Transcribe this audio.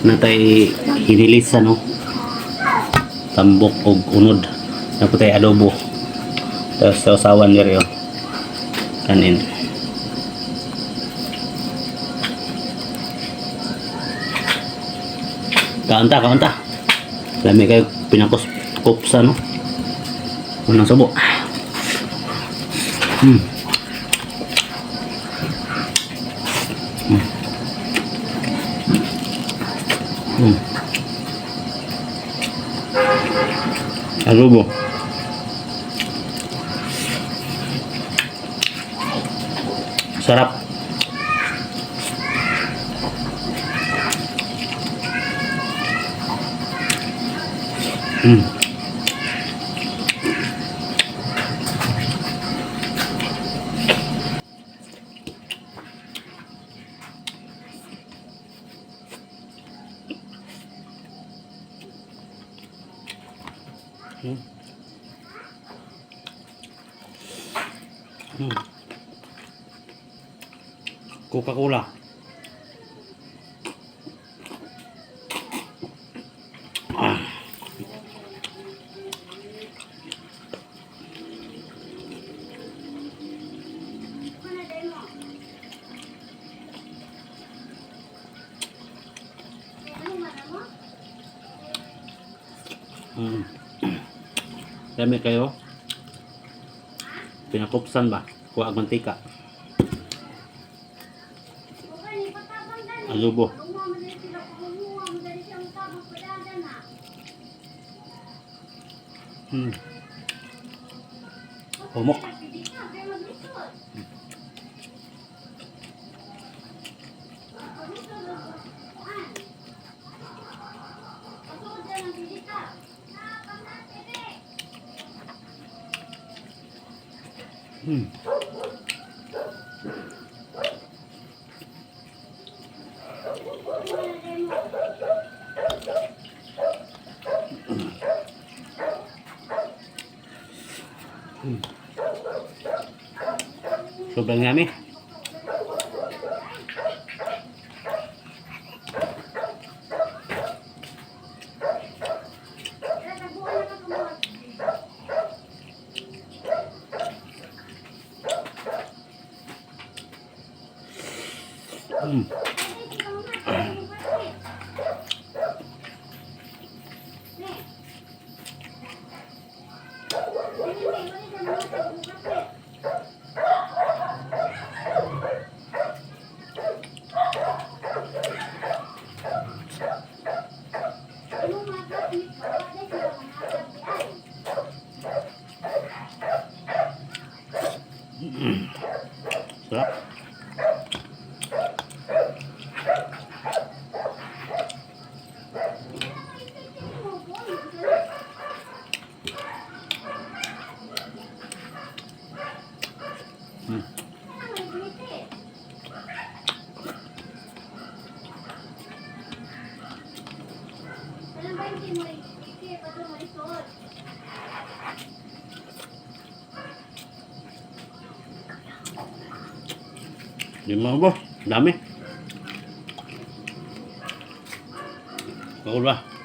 Natay inilisa, no? Tambok og unod. Naputay adobo. Tapos sa usawan diri, oh. Kanin. Kaunta, kaunta. Lami kayo pinakos kupsa, no? Unang subo. Adobo. Sarap. Coca-Cola. Ah. Dami kayo. Pinakupsan ba? Kuha ang mantika. Adobo. Humok. Sobrang yummy. Sarap. Di mo ba? Dami. Bakul ba?